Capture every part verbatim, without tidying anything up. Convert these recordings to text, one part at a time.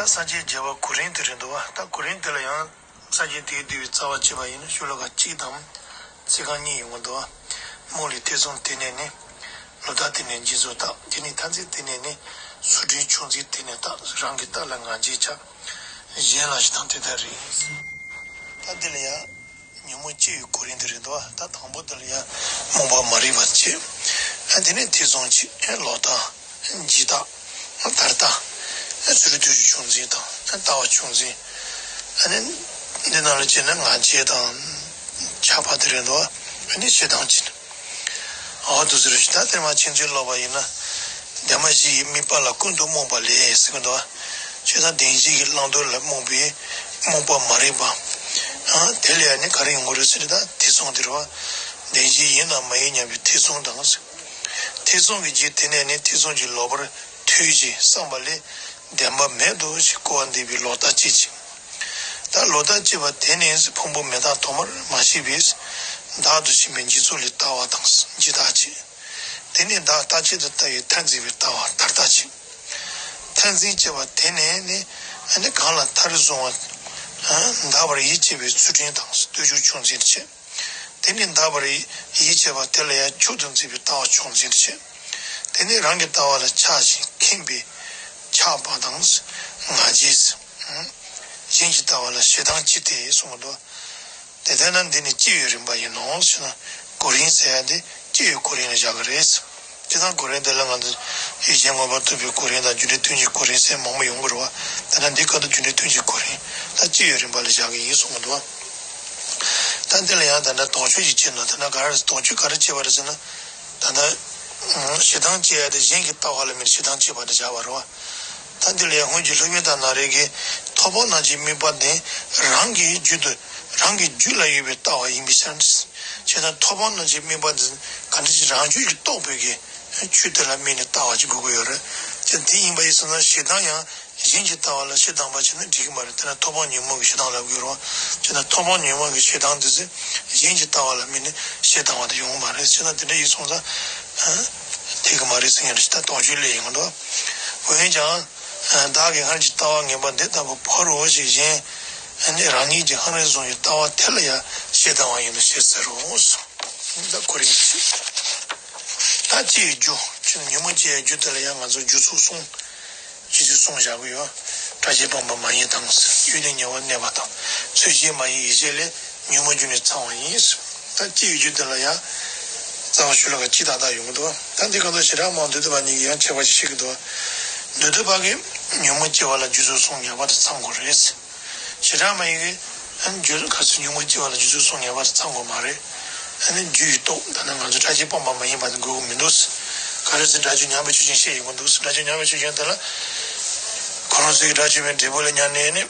ད་སངས་རྒྱས་བརྒྱད་པ་གོ་རིམ་དེ་རེད་འདུག་བ། ད་གོ་རིམ་དེ་ལ་ཡང་སངས་རྒྱས་དེའི་འདུལ་བའི་རྩ་བ་བྱས་པ་ཡིན་ན་ཤོ་ལོ་ཀ་གཅིག་དང་ཚིག་རྐང་གཉིས་ཡོང་གི་འདུག་བ། མོ་ལས་ཐེ་ཚོམ་དེ་ནས་ནི། ལོག་ལྟ་དེ་ནས་འཇིག་ཚོགས་རྟག་དེ་ནས་མཐར་འཛིན་དེ་ནས་ནི། སུ་འདྲའི་ཕྱོགས་འཛིན་དེ་ནས་རྟག་རང་གི་རྟགས་ལ་ང་རྒྱལ་ཆགས། གཞན་ལ་ཞེ་སྡང་དེ་ལྟར་རེད། ད་འདི་ལ་ཡང་ཉོན་མོངས་སྐྱེ་བའི་གོ་རིམ་དེ་རེད་འདུག་བ། ད་དང་པོ་འདི་ལ་ཡང་རྨོངས་པ་མ་རིག་པ་བྱས། ཨ་དེ་ནས་ཐེ་ཚོམ་གྱིས་ཨ་ལོག་ལྟ། འཇིག་ལྟ། དར་ལྟ། ཨ་སུ་རུ་ཏུ་ཞིག་ཕྱོགས་འཛིན་དང་ཨ་ལྟ་བ་ཕྱོགས་འཛིན། ཨ་ནི་འདི་ནང་ལ་བྱས་ན་ང་རྒྱལ་དང་ཆགས་པ་དེ་རེད་འདུག་བ། ཨ་ནི་ཞེ་སྡང་གྱིས། འོ་དུ་ཟེར་ཞིག་ད་དེར་མ་ཕྱིན་ཅི་ལོག་པ་ཡིན་ན། བདེན་པ་བཞི་ཡི་དམིགས་པ་ལ་ཀུན་ཏུ་རྨོངས་པ་ལས་ཟེར་གི་འདུག་བ། བྱས་ཙང་བདེན་བཞི་གི་བླང་དོར་ལ་རྨོངས་པའི་རྨོངས་པ་མ་རིག་པ། ཨ་དེ་ལས་ནི་ག་རེ་ཡོང་གི་རེད་ཟེར་ན་ད་ཐེ་ཚོམ་དེ་རེད་བ། བདེན་བཞི་ཡིན་ནམ་མ་ཡིན་སྙམ་པའི་ཐེ་ཚོམ་དང་། ཐེ་ཚོམ་གྱི་རྗེས་དེ་ནས་ནི་ཐེ་ཚོམ་གྱི་ལོག་པར་ཐུལ་ཞིང་བསམ་པ་ལས། བདེན་པ་མེད་དོ་ཞེས་སྐུར་བ་འདེབས་པའི་ལོག་ལྟ་སྐྱེད་ཅིང་། ད་ལོག་ལྟ་སྐྱེས་པ་དེ་ནས་ཕུང་པོ་མེད་རྟགས་ཐོག་མར་མ་ཤེས་པས། བདག་ཏུ་ཞེན་པའི་འཇིག་ཚོགས་ལས་ལྟ་བ་དང་འཇིག་ལྟ་སྐྱེ། དེ་ནས་བདག་ལྟ་བྱེད་དུ་ལྟ་བའི་མཐར་འཛིན་པའི་ལྟ་བ་དར་ལྟ་སྐྱེ། མཐར་འཛིན་སྐྱེས་པ་དེ་ནས་ནི་ཨ་ནི་གང་ལ་མཐར་བཟུང་བ། འདའ་བར་ཡིད་ཆེས་པའི་ཚུལ་ཁྲིམས་དང་ལྟོས་བཅུག་ཕྱོགས་འཛིན་བྱེད། དེ་ནི་འདའ་བར་ཡིད་ཆེས་པ་དེ་ལ་ཡང་མཆོག་ཏུ་འཛིན་པའི་ལྟ་བ་ཕྱོགས་འཛིན་བྱེད། དེ་ནི་རང་གི་ལྟ་བ་ལ་ཆགས་ཤིང་ཁེངས་པའི་ཆགས་པ་དང་ང་རྒྱལ། གཞན་གྱི་ལྟ་བ་ལ་ཞེ་སྡང་སྐྱེ་སྟེ་གསུངས་འདུག་དེ་ལྟར་ན་འདི་ནི་སྐྱེ་བའི་རིམ་པ་ཡིན་ནོ་ཞེ་ན། གོ་རིམ་ཟེར་ཡ་འདི་སྐྱེ་བའི་གོ་རིམ་ལ་བཞག་གི་རེད། དེ་དང་གོ་རིམ་དེ་ལ་ང་ཚོ་ཡུལ་ཅན་མངོན་པར་རྟོགས་པའི་གོ་རིམ་དང་རྒྱུ་འབྲས་རྟེན་གྱི་གོ་རིམ་ཟེར་མང་པོ་ཡོང་གི་རེད་བ། དེ་ན་འདི་སྐབས་དུ་རྒྱུ་འབྲས་རྟེན་གྱི་གོ་རིམ་དང་སྐྱེ་བའི་རིམ་པ་ལ་བཞག་གི་ཡིན་གསུངས་གི་འདུག་ད་འདི་ལ་ཡང་ད་ལྟ་དོགས་གཅོད་ཅིག་བྱས་ན་ད་ལྟ་ག་རེ་དོགས་གཅོད་ག་རེ་བྱས་པ་རེད་ཟེར་ན། ད་ལྟ་ཞེ་སྡང་སྐྱེ་ཡ་དེ་གཞན་གྱི་ལྟ་བ་ལ་དམིགས་ནས་ཞེ་སྡང་སྐྱེས་པ་དེ་བཞག་པ་རེད་བ། ད་འདི་ལ་ཡང་སྔོན་གྱི་སློབ་དཔོན་དང་ན་རེ་གིས་ཐོབ་པ་རྣམས་ཀྱི་དམིགས་པ་ནི་རང་གི་རྒྱུད་དུ་རང་གི་རྒྱུད་ལ་ཡོད་པའི་ལྟ་བ་ཡིན་པའི་ཕྱིར། བྱས་ཙང་ཐོབ་པ་རྣམས་ཀྱི་དམིགས་པ་འདི་ག་འདྲ་ཞིག་རང་རྒྱུད་ཀྱིས་རྟོགས་པའི་གི་ཆོས་དེ་ལ་དམིགས་ནས་ལྟ་བ་ཅིག་དགོས་ཀྱི་ཡོད་རེད། དེ་དེ་ཡིན་པ་ཡིན་ཙང་ན་ཞེ་སྡང་ཡང་གཞན་གྱི་ལྟ་བ་ལ་ཞེ་སྡང་པ་བྱས་ན་འགྲིག་གི་མ་རེད། དེ་ན་ཐོབ་དཔང་ཉོན་མོངས་ཀྱི་ཞེ་སྡང་ལབ་དགོས་རེད་བ། བྱས་ན་ཐོབ་དཔང་ཉོན་མོངས་ཀྱི་ཞེ་སྡང་འདི་ཚོས་གཞན་གྱི་ལྟ་བ་ལ་དམིགས་ནས་ཞེ་སྡང་བ་དེ་ཡོང་གི་མ་རེད། བྱས་ན་དེ་འདྲ་ཡིན་སོང་ཙང་འགྲིག་གི་མ་རེད་ཟེར་མཁན་རེད། ད་དོགས་གཅོད་སླེབས་ཡོང་གི་འདུག་འོན་ཀྱང་བདག་གིས་སྔར་གྱི་ལྟ་བ་ངན་པ་འདི་ལྟ་བུ་བོར་རོ་ཞེས་གཞན་ནི་རང་ཉིད་ཀྱིས་སྔར་བཟུང་བའི་ལྟ་བ་དེ་ལ་ཡང་ཞེ་སྡང་བ་ཡིན་ནོ་ཞེས་ཟེར་རོ། ད་ཁོ་རང་གིས་ད་སྐྱེ་བའི་རྒྱུ། ཆོས་ཉོན་མོངས་སྐྱེ་བའི་རྒྱུ་དེ་ལ་ཡང་ང་ཚོ་རྒྱུ་ཚོགས་གསུམ། རྗེས་སུ་གསུངས་བཞག་གི་ཡོད། སྐྲ་ཤད་སྤངས་པ་མ་ཡིན་དང་། ཡུལ་ནས་ཉེ་བར་གནས་པ་དང་། ཚུལ་བཞིན་མ་ཡིན་ཡིད་བྱེད་ལས། ཉོན་མོངས་རྒྱུ་ནི་ཚང་བ་ཡིན། ད་སྐྱེ་བའི་རྒྱུ་དེ་ལ་ཡང་རྩ་བ་ཤོ་ལོ་ཀ་གཅིག་ཏག་ཏག་ཡོང་གི་འདུག་ད་འདི་ག་ད་ཞེ་དྲག་མང་། མདོ་སྡེ་པ་གཉིས་ཀྱིས་ཡང་ཁྱད་པར་ཅིག་བཤད་ཀྱི་འདུག་མདོ་སྡེ་པ་གིས་ཉོན་མོངས་སྐྱེ་བ་ལ་རྒྱུ་ཚོགས་གསུམ་ངེས་པར་དུ་ཚང་དགོས་རེད། ཞེ་དྲག་མ་ཡིན་གྱི། ཨ་ནི་རྒྱུ་ག་ཚོད་ཉོན་མོངས་སྐྱེ་བ་ལ་རྒྱུ་ཚོགས་གསུམ་ངེས་པར་དུ་ཚང་དགོས་མ་རེད། ཨ་ནི་རྒྱུ་ཡི་སྟོབས་ད་ནི་ང་ཚོ་སྐྲ་ཤད་སྤངས་པ་མ་ཡིན་པ་དེ་དགོས་ཀྱི་མི་འདུག་ག་རེ་ཟེར་སྒྲ་སྒྱུར་ཉམས་པའི་ཆོས་ཅན་བཤད་ཡོང་གི་འདུག་སྒྲ་སྒྱུར་ཉམས་པའི་ཆོས་ཅན་དེ་ལ། ཁོ་རང་ཚོའི་སྒྲ་སྒྱུར་བའི་འབྲས་བུ་ལ་ཉམས་ནས་ནི།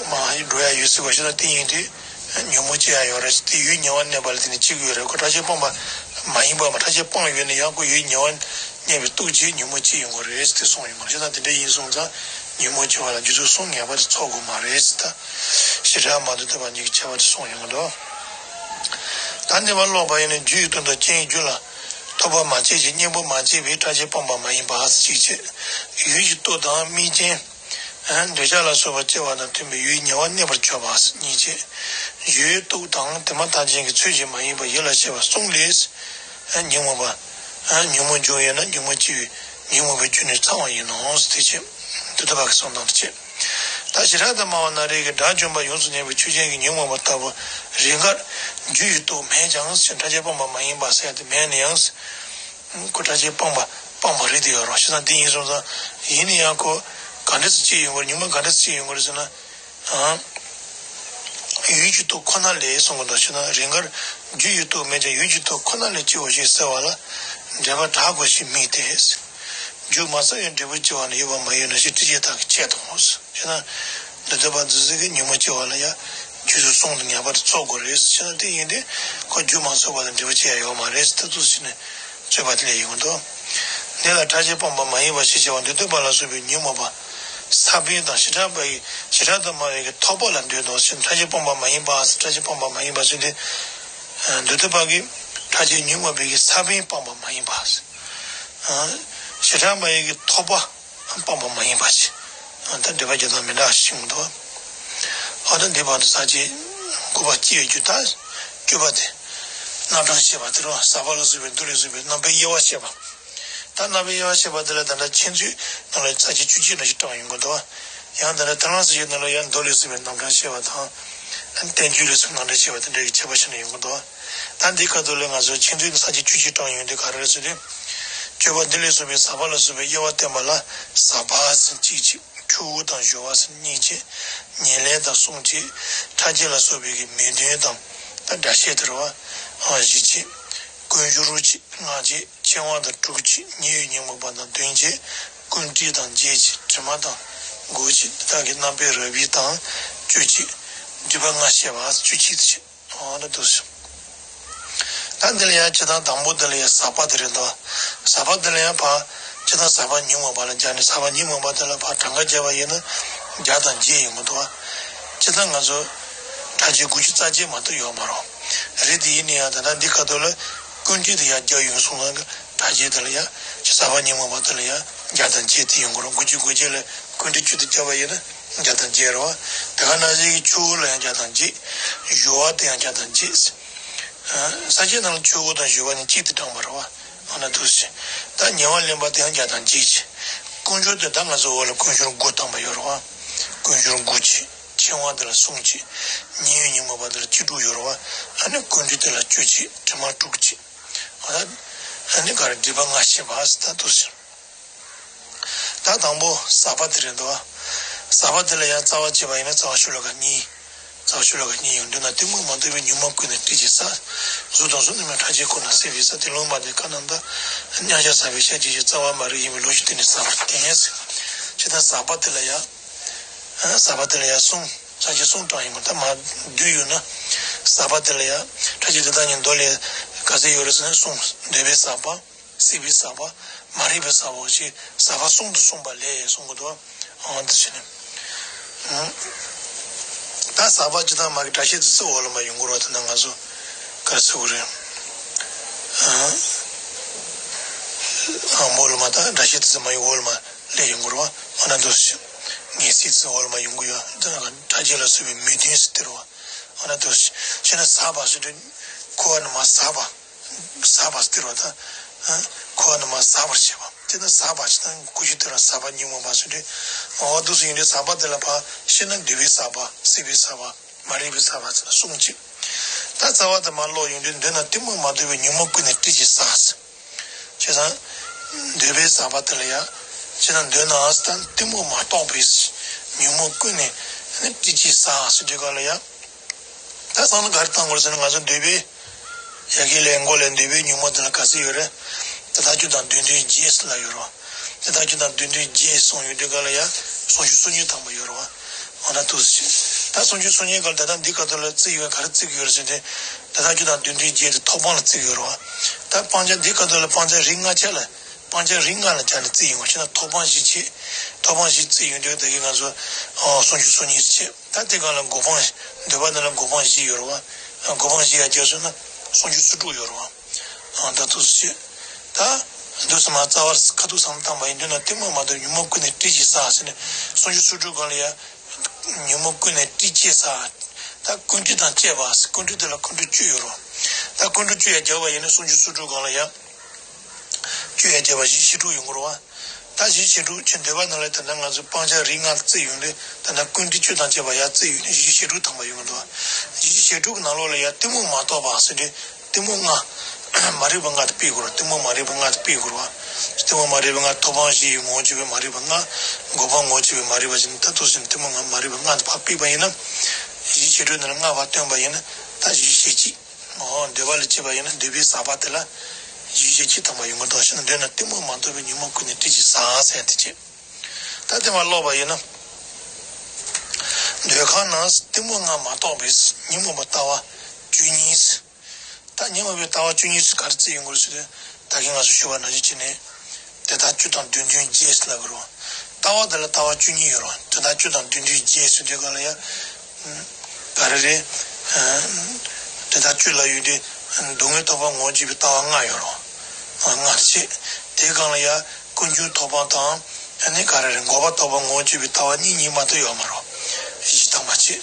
མ་འགྲོ་ཡ་ཡོད་སྲིད་པ་ཞིག་ལ་བརྟེན་ཡིན་དུས། ཉོན་མོངས་སྐྱེ་ཡ་ཡོད་རེད། དེ་ཡུལ་ཉེ་བར་གནས་པ་ལ་བརྟེན་ནས་སྐྱེ་གི་ཡོད་རེད། ཁོ་སྐྲ་ཤད་སྤངས་པ་མ་ཡིན་པ་མ་སྐྲ་ཤད་སྤངས་ཡོད་ན་ཡང་ཁོ་ཡུལ་ཉེ་བར་གནས་པའི་སྟོབས་ཀྱིས་ཉོན་མོངས་སྐྱེ་ཡོང་གི་རེད་དེ་གསུངས་ཡོང་གི་རེད། ད་དེ་འདྲ་ཡིན་སོང་ཙང་ཉོན་མོངས་སྐྱེ་བ་ལ་རྒྱུ་ཚོགས་གསུམ་ངེས་པར་དུ་ཚོགས་དགོས་མ་རེད་ད། ཞེ་དྲག་མ་མདོ་སྡེ་པ་གཉིས་ཀྱི་ཁྱད་པར་དེ་གསུངས་ཡོང་གི་འདུག་ད་གནས་པ་ཀློག་པ་ཡིན་ན་རྒྱུ་ཡི་སྟོབས་དང་རྐྱེན་ཡིན་རྒྱུ་ལ་ཐོགས་པ་མ་སྐྱེས་ཤིང་གཉེན་པོ་མ་སྐྱེས་པས་སྐྲ་ཤད་སྤངས་པ་མ་ཡིན་པ་གཅིག་བྱས། ཡུལ་གྱི་སྟོབས་དང་དམིགས་རྐྱེན། འདོད་ཆགས་ལ་སོགས་པ་སྐྱེ་བ་དང་མཐུན་པའི་ཡུལ་ཉེ་བར་གནས་པར་གྱུར་པ་གཉིས་བྱས། ཡུལ་སྟོབས་དང་དེ་མ་ཐག་ཆོད་ཀྱི་ཚུལ་གྱིས་མ་ཡིན་པ་ཡིད་ལ་བྱེད་པ་གསུམ་ལས། ཉོན་མོངས་པ། ཉོན་མོངས་འབྱུང་ཡོད་ན་ཉོན་མོངས་སྐྱེ་བའི་ཉོན་མོངས་པའི་རྒྱུ་ནི་ཚང་བ་ཡིན་ནོ། དེ་ཕྱིར་མདོ་སྡེ་པ་གི་གསུང་དང་དུ་བྱས། ད་ཞེ་དྲག་ཏུ་སྨྲ་བ་ན་རེ་གིས་དགྲ་བཅོམ་པ་ཡོངས་སུ་ཉམས་པའི་ཆོས་ཅན་གྱི་ཉོན་མོངས་པ་ལྟ་བུ་རེས་འགར་རྒྱུ་ཡི་སྟོབས་མེད་ཀྱང་ཞེས་སྐྲ་ཤད་སྤངས་པ་མ་ཡིན་པ་ཟེར་ཡ་དེ་མེད་ན་ཡང་། ཁོ་སྐྲ་ཤད་སྤངས་པ་སྤངས་པ་རེད་དེ་ཡོད་རོགས་ཞེ་ན་དེ་ཡིན་སོང་ཙང་། ཡིན་ན་ཡང་ཁོ་ག་འདྲ་སེ་སྐྱེ་ཡོང་གི་རེད། ཉོན་མོངས་ག་འདྲ་སེ་སྐྱེ་ཡོང་གི་རེད་ཟེར་ན། ཡུལ་གྱི་སྟོབས་ཁོ་ན་ལས་གསུང་གི་འདུག་ཞེ་ན་རེས་འགར་རྒྱུ་ཡི་སྟོབས་མེད་ཀྱང་ཡུལ་གྱི་སྟོབས་ཁོ་ན་ལས་སྐྱེའོ་ཞེས་ཟེར་བ་ལ་འགྲེལ་པ་དྲག་དགོས་ཞེས་དམིགས་ཏེ། རྒྱུ་མ་ཟད་པའི་འབྲས་བུ་སྐྱེ་བ་ནི་ཡོད་པ་མ་ཡིན་ནོ་ཞེས་དྲི་བྱེད་དག་གིས་འཆད་དོ། ཞེ་ན། འདི་ལྟ་བུ་འདི་ཚོ་གི་ཉོན་མོངས་སྐྱེ་བ་ལ་ཡང་རྒྱུ་ཚོགས་གསུམ་དུ་ངེས་པར་དུ་ཚོགས་དགོས་རེད། ཞེ་ན་དེ་ཡིན་ཏེ་ཁོ་རྒྱུ་མ་ཚོགས་པ་དང་འབྲས་བུ་སྐྱེ་ཡ་ཡོད་མ་རེད། ད་དུ་ཞེ་ན་རྩོད་པ་དེ་ལས་ཡོང་གི་འདུག་འདི་ལ་སྐྲ་ཤད་སྤངས་པ་མ་ཡིན་པ་ཞེས་བྱ་བ་མདོ་སྡེ་པ་ལ་སོགས་པའི་ཉོན་མོངས་པ་ས་བོན་དང་ཞེ་དྲག་པ་ཡི་ཞེ་དྲག་ཏུ་སྨྲ་བའི་གི་ཐོགས་པ་ལ་འདོད་དོ་ཞེ་ན་སྐྲ་ཤད་སྤངས་པ་མ་ཡིན་པ་སྐྲ་ཤད་སྤངས་པ་མ་ཡིན་པ་ཟེར་ཏེ། མདོ་སྡེ་པ་གིས་སྐྲ་ཤད་ཉོན་མོངས་པའི་གི་ས་བོན་སྤངས་པ་མ་ཡིན་པ། ཞེ་དྲག་སྨྲ་བའི་གི་ཐོགས་པ། སྤངས་པ་མ་ཡིན་པ་ཞིག་ད་འགྲེལ་པ་རྒྱག་སྟངས་མི་འདྲ་ཞིག་འདུག་ཨ་ད་འདི་བར་དུ་ས་བཅད་དགུ་པ་སྐྱེ་བའི་རྒྱུ་དང་བཅུ་པ་དེ་རྣམ་གྲངས་བཤད་པ་དེ་རུ་ཟག་པ་ལ་སོགས་པའི་འདུ་ལས་བྱུང་བའི་རྣམ་པའི་དབྱེ་བ་བཤད་པ། ད་རྣམ་པའི་དབྱེ་བ་བཤད་པ་དེ་ལ་ད་ལྟ་མཁྱེན་བརྩེ་ནང་ལ་ས་བཅད་བཅུ་གཅིག་འདྲ་ཞིག་བགྲངས་ཡོང་གི་འདུག་ཡང་ད་ལྟ་ཐར་ལམ་ས་བཅད་ནང་ལ་ཡང་མདོ་ལས་གསུངས་པའི་རྣམ་གྲངས་བཤད་པ་དང་། བསྟན་བཅོས་ལས་གསུངས་རྣམ་གྲངས་བཤད་པ་དེ་འདྲ་གི་ཁྱད་པར་ཕྱེ་ནས་ཡོང་གི་འདུག་ད་འདི་སྐབས་དུ་ལ་ང་ཚོ་མཁྱེན་བརྩེ་ནས་ས་བཅད་བཅུ་གཅིག་བགྲངས་ཡོང་དུས་ག་རེ་རེད་ཟེར་དུས། སྤྱོད་པ་འདི་ལས་གསུངས་པའི་ཟག་པ་ལ་སོགས་པའི་དབྱེ་བ་བསྟན་པ་ལ་ཟག་པ་ཟེར་གཅིག་བྱས། ཆོས་དབུགས་དང་སྦྱོར་བ་ཟེར་གཉིས་བྱས། ཉེར་ལེན་དང་གསུམ་བྱས། ཕྲ་རྒྱས་ལ་སོགས་པའི་གི་མོས་འདུན་དང་། ད་སྒྲ་བཤད་དེ་རེད་བ། བཞི་བྱས། ཀུན་སྦྱོར་བྱས། ལྔ་བྱས། འཆིང་བ་དང་དྲུག་བྱས། ཉེ་བའི་ཉོན་མོངས་པ་དང་བདུན་བྱས། ཀུན་དཀྲིས་དང་བརྒྱད་བྱས། དྲི་མ་དང་དགུ་བྱས། འདི་དག་གི་རྣམ་པའི་རབ་དབྱེ་དང་བཅུ་བྱས། སྒྲིབ་པ་ལྔ་བཤད་པ་བཅུ་གཅིག་བྱས། འོ་ན་འདུག་སེ། ད་འདི་ལ་ཡང་སྤྱིར་བཏང་དང་པོ་འདི་ལ་ཡང་ཟག་པ་དེ་རེད་འདུག་ཟག་པ་འདི་ལ་ཡང་ཕར་སྤྱིར་བཏང་ཟག་པ་ཉོན་མོངས་པ་ལ་སྦྱར་ནས་ཟག་པ་ཉོན་མོངས་པ་འདི་ལ་ཕར་གྲངས་ཀ་བརྒྱབ་པ་ཡིན་ན་བརྒྱ་དང་བརྒྱད་ཡོང་གི་འདུག་སྤྱིར་བཏང་ང་ཚོ་ཕྲ་རྒྱས་དགུ་བཅུ་རྩ་བརྒྱད་མ་གཏོགས་ཡོད་མ་རེད། རེད་དེ་ཡིན་ན་ཡང་ད་ལྟ་འདི་ཁ་ཐོག་ལ་ཀུན་དཀྲིས་དེ་ཡང་བརྒྱ་ཡོང་སོང་ན་ཕྲ་རྒྱས་དེ་ལ་ཡང་ཟག་པ་ཉོན་མོངས་པ་དེ་ལ་ཡང་བརྒྱ་དང་བརྒྱད་དེ་ཡོང་གི་རེད། དགུ་བཅུ་གོ་བརྒྱད་ལ་ཀུན་དཀྲིས་བཅུ་དེ་བརྒྱབ་པ་ཡིན་ན། བརྒྱ་དང་བརྒྱད་རེད་བ། དེ་ག་ནང་བཞིན་གྱི་ཆོས་དབུགས་ལ་ཡང་བརྒྱ་དང་བརྒྱད། སྦྱོར་བ་དེ་ཡང་བརྒྱ་དང་བརྒྱད། ས་བཅད་ནང་ལ་ཆོས་དབུགས་དང་སྦྱོར་བ་གཉིས་གཅིག་ཏུ་བགྲངས་པ་རེད་བ། འོ་ན་འདུག་སེ། ད་ཉེ་བར་ལེན་པ་དེ་ཡང་བརྒྱ་དང་བརྒྱད་བྱས། ཀུན་སྦྱོར་དེ་ད་ང་ཚོ་འོག་ལ་ཀུན་སྦྱོར་དགུ་བཏང་པ་ཡོད་རེད་བ། ཀུན་སྦྱོར་དགུ་བྱས། འཆིང་བ་དེ་ལ་གསུམ་བྱས། ཉེ་བའི་ཉོན་མོངས་པ་དེ་ལ་བཅུ་དྲུག་ཡོད་རེད་བ། ཨ་ནི་ཀུན་དཀྲིས་དེ་ལ་བཅུ་བྱས། དྲི་མ་དྲུག་བྱས། འོ་ད། ཨ་ནི་ག་རེ་སྒྲིབ་པ་ལྔ་བཤད་པ་ཟེར་ད་འདུག་སེ། ད་དང་པོ་ཟག་པ་དེ་རེད་འདུག་ཟག་པ་དེ་ལ་ཡང་རྩ་བ་བྱས་པ་ཡིན་ན་རྩ་བ་ཤུ་ལ་ཀ་གཉིས། རྩ་བ་ཤུ་ལ་ཀ་གཉིས་ཡོང་དུས་ན་གཏི་མུག་མ་དག་པའི་ཉོན་མོངས་ཀུན་ནས་དཀྲིས་ཀྱི་ཟག་གཟུགས་དང་གཟུགས་མེད་མའི་ཕྲ་རྒྱས་ཀུན་ལ་སྲེད་པའི་ཟག་དེ་ལུང་མ་བསྟན་ཁ་ནང་ད། མཉམ་གཞག་ཟག་པའི་ཤ་གཅིག་བཞིན་རྩ་བ་མ་རིག་ཡིན་པའི་ལུགས་ཀྱི་སྟེང་ནས་ཟག་པར་བསྟན་ཟེར། ཇི་ལྟར་ཟག་པ་དེ་ལ་ཡང་། ཟག་པ་དེ་ལ་ཡང་གསུམ། ས་བཅད་གསུམ་བགྲངས་ཡིན་མོད་ད་མ་བསྡུས་ཡོད་ན། ཟག་པ་དེ་ལ་ཡང་ཕྲ་རྒྱས་དེ་དག་ཉིད་མདོ་ལས་ག་ཚད་ཡོད་རེད་ཟེར་ན་གསུམ། འདོད་པའི་ཟག་པ། སྲེད་པའི་ཟག་པ། མ་རིག་པའི་ཟག་པ་ཞེས་ཟག་པ་གསུམ་དུ་གསུངས་པ་ལས་གསུང་གི་འདུག་ཨང་འདི་བྱས་ནས། ད་ཟག་པ་ཇི་ལྟར་མ་གི་སྒྲ་བཤད་དེ་ཚོ་འོག་ལ་མ་ཡོང་གི་རེད་བ། ད་ནང་ང་ཚོ་ག་རེ་ཟེར་དགོས་རེད། ཨང་། ཨང་འོག་ལ་མ་ད་སྒྲ་བཤད་དེ་ཚོ་མ་ཡོང་འོག་ལ་མ་སླེབས་ཡོང་གི་རེད་བ། འོ་ན་འདུག་སེ། ངེས་ཚིག་དེ་ཚོ་འོག་ལ་མ་ཡོང་གི་ཡོད། ད་ནང་ཕྲ་རྒྱས་ལ་སོགས་པའི་མོས་འདུན་ཟེར་དེ་རེད་བ། འོ་ན་འདུག་སེ། བྱས་ན་ཟག་པ་ཟེར་དུས་ཁོ་བ་ནི་མ་ཟག་པ། ཟག་པ་སྟེར་བ་དང་། འཁོར་བ་ནི་མ་ཟག་པར་བྱེད་པ། དེ་ལྟར་ཟག་པ་ཇི་ལྟར་ཀུན་གཞི་དེ་ལ་ཟག་པ་ཉོན་མོངས་པ་ཟེར་ཏེ། འོ་འདུག་སེ་ཡིན་དུས་ཟག་པ་དེ་ལ་ཕར་ཤེས་ན་འདོད་པའི་ཟག་པ། སྲེད་པའི་ཟག་པ། མ་རིག་པའི་ཟག་པ་ཟེར་ན་གསུམ་གཅིག་ད་རྩ་བ་དེ་མར་ཀློག་ཡོང་དུས་འདོད་ན་གཏི་མུག་མ་དག་པའི་ཉོན་མོངས་ཀུན་ནས་དཀྲིས་ཀྱི་ཟག་ཟེར། བྱས་ཙང་། འདོད་པའི་ཟག་པ་དེ་ལ་ཡང་། བྱས་ན་འདོད་ནའང་ཟེར་ད་གཏི་མུག་མ་གཏོགས་པའི་ཉོན་མོངས་ཀུན་ནས་དཀྲིས་ཀྱི་ཟག་ཟེར་དུས་ག་ལ་ཡང་། ད་བསམ་བློ་ག་རེ་བཏང་དགོས་ཟེར་ན་ང་ཚོ་འདོད་པའི་ཡ་གི་ལས་མགོ་ལས་འདོད་པའི་ཉོན་མོངས་དེ་ལ་ག་ཚོད་ཡོད་རེད། དེ་དག་རྒྱུ་དང་དོན་མཐུན་བརྒྱད་ཟེར་ལ་ཡོད་རེད། དེ་དག་རྒྱུ་དང་དོན་མཐུན་བརྒྱད་གསུངས་ཡོད་དུས་ག་ལ་ཡ་སུམ་ཅུ་སོ་གཉིས་ཐམ་པ་ཡོད་རེད་བ། འོ་ན་འདུག་སེ། ད་སུམ་ཅུ་སོ་གཉིས་ག་ལ་ད་ལྟ་འདི་ག་ཐོག་ལ་བརྩི་ཡོད་ག་རེ་བརྩི་གི་ཡོད་རེད་ཟེར་ཏེ། དེ་དག་རྒྱུ་དང་དོན་མཐུན་བརྒྱད་དེ་ཐོབ་དབང་ལ་བརྩི་གི་ཡོད་རེད་བ། ད་སྤང་བྱ་འདི་ག་ཐོག་ལ་སྤང་བྱ་རིགས་ལྔ་ཆ་ལ། སྤང་བྱ་རིགས་ལྔ་ལ་སྦྱར་ནས་བརྩི་ཡོང་བ་ཞིག་ན་ཐོབ་དབང་བཞི་བྱས། ཐོབ་དབང་བཞི་བརྩི་ཡོང་དུས་ད་གིན་ང་ཚོ་སུམ་ཅུ་སོ་གཉིས་བྱས། ད་དེ་གང་ལ་གོ་འཕང་། འདོད་པ་འདི་ལ་གོ་འཕང་བཞི་ཡོད་རེད་བ། གོ་འཕང་བཞི་ཡར་རྒྱབ་སོང་ན་སུམ་ཅུ་སོ་དྲུག་ཡོད་རེད་བ། ད་འདུག་སེ་བྱས། ད་འདུག་སེ་མར་རྩ་བར་ཁ་ཐུག་བསམ་བློ་བཏང་པ་ཡིན་དུས་ན་གཏི་མུག་མ་དག་ཉོན་མོངས་ཀུན་ནས་དཀྲིས་ཀྱི་ཟག་ཟེར་ནས་སུམ་ཅུ་སོ་དྲུག་གང་ལ་ཡ། ཉོན་མོངས་ཀུན་ནས་དཀྲིས་ཀྱི་ཟག་ད་ཀུན་དཀྲིས་དང་བཅས་པ་ཟེར་ཀུན་དཀྲིས་དེ་ལ་ཀུན་དཀྲིས་བཅུ་ཡོད་རེད་བ། ད་ཀུན་དཀྲིས་བཅུ་ཡར་རྒྱབ་པ་ཡིན་ན་སུམ་ཅུ་སོ་དྲུག་གང་ལ་ཡ། བཅུ་ཡར་བརྒྱབ་པ་བཞི་བཅུ་དྲུག་ཡོང་གི་རེད་བ། ད་བཞི་བཅུ་དྲུག་ཅེས་འདོད་པ་ནང་ལ་ད་ལྟ་ང་ཚོས་སྤང་བྱ་རིགས་ལྔ་བརྩི་ཡོང་དུས་ད་ལྟ་ཀུན་དཀྲིས་བཅུ་དང་བཅས་པ་ཡར་བརྩི་ཡོང་དུས་བཞི་བཅུ་དྲུག་ཐམ་པ་ཡོང་གི་འདུག་བ། བཞི་བཅུ་དྲུག་གི་ནང་ལོགས་ལ་ཡང་གཏི་མུག་མ་གཏོགས་པ་ཟེར་དུས་གཏི་མུག་ལྔ། མ་རིག་པ་ལྔ་དེ་སྤེལ་དགོས་རེད། གཏི་མུག་མ་རིག་པ་ལྔ་དེ་སྤེལ་དགོས་རེད་བ། གཏི་མུག་མ་རིག་པ་ལྔ་ཐོབ་དབང་བཞི་ཡི་ངོ་བོ་གཅིག་པའི་མ་རིག་པ་ལྔ། གོ་འཕང་ངོ་བོ་གཅིག་པའི་མ་རིག་པ་བཞི་ནི་ད་ཐུག་ཟིན་གཏི་མུག་ལྔ་མ་རིག་པ་ལྔ་དེ་ཕར་སྤེལ་བ་ཡིན་ན། བཞི་བཅུ་དྲུག་ནང་ལ་ལྔ་ཕར་བཏོན་པ་ཡིན་ན་ད་བཞི་བཅུ་གཅིག་འོ་འདོད་པ་ལ་སྐྱེས་པ་ཡིན་ན་འདོད་པའི་ཟག་པ་དེ་ལ་བཞི་བཅུ་གཅིག་ཐམ་པ་ཡོང་གི་འདུག་ཞེ་ན། འདོད་ན་གཏི་མུག་མ་གཏོགས་པའི་ཉོན་མོངས་ཀུན་ནས་དཀྲིས་ཀྱི་ཟག་ཟེར་དེ་བྱས། ད་དེ་མར་ཀློག་པ་ཡིན་ན། འདོད་ཁམས་ན་གཏི་མུག་ལྔ་མ་གཏོགས་པའི་ཉོན་མོངས་པའི་ལྟ་བ་བཅུ་གཉིས། ད་ཉོན་མོངས་པའི་ལྟ་བ་བཅུ་གཉིས་ག་རེ་བརྩི་ཡོང་གི་རེད་ཟེར་དུས། ད་གིན་ང་ཚོ་ཞུས་པ་ནང་བཞིན་བྱས་ནས། དེ་དག་བཅུ་དང་དོན་མཐུན་བརྒྱད་ཟེར་ལབ་ཀྱི་རེད། ལྟ་བ་དེ་ལ་ལྟ་བ་བཅུ་གཉིས་ཡོད་རེད། དེ་དག་བཅུ་དང་དོན་མཐུན་བརྒྱད་ཟེར་དུས་ག་ལ་ཡ། ག་རེ་རེད། དེ་དག་བཅུ་ལ་ཡོད་དེ། སྡུག་བསྔལ་ཐོབ་པ་ངོ་བོ་གཅིག་པའི་ལྟ་བ་ལྔ་ཡོད་རེད། ལྔ་བྱས། དེའི་སྒང་ལ་ཡ་ཀུན་འབྱུང་ཐོབ་པ་དང་། ཨ་ནི་ག་རེ་རེད། འགོག་པ་ཐོབ་པ་ངོ་བོར་གྱུར་པའི་ལྟ་བ་གཉིས་གཉིས་མ་གཏོགས་ཡོད་མ་རེད། བཞི་ཐམ་པ་བྱས།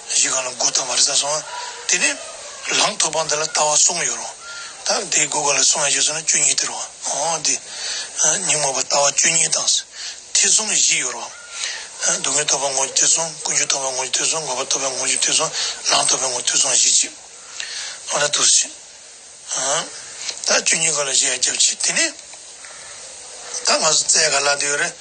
བཞི་གང་ལ་དགུ་ཐམ་པ་རེད་ཟེར་སོང་། དེ་ནས་ལམ་ཐོབ་པ་འདི་ལ་ལྟ་བ་གསུམ་ཡོད་རེད། ད་དེ་དགུ་གང་ལ་གསུམ་ཡང་བྱས་སོང་ན་བཅུ་གཉིས་དེ་རེད་བ། འོ་དེ་ཉོན་མོངས་པ་ལྟ་བ་བཅུ་གཉིས་དང་། ཐེ་ཚོམ་བཞི་ཡོད་རེད་བ། སྡུག་བསྔལ་ཐོབ་པ་ངོ་བོར་ཐེ་ཚོམ། ཀུན་འབྱུང་ཐོབ་པ་ངོ་བོར་ཐེ་ཚོམ། འགོག་པ་ཐོབ་པ་ངོ་བོར་ཐེ་ཚོམ། ལམ་ཐོབ་པ་ངོ་བོར་ཐེ་ཚོམ་བཞི་བྱས། འོ་ན་འདུག་སེ་བྱས། ཨང་། ད་བཅུ་གཉིས་གང་ལ་བཞི་ཡང་རྒྱབ་བྱས། དེ་ནས་ད་ང་ཚོ་རྩ་ག་ལ་དེ་ཡོད་རེད།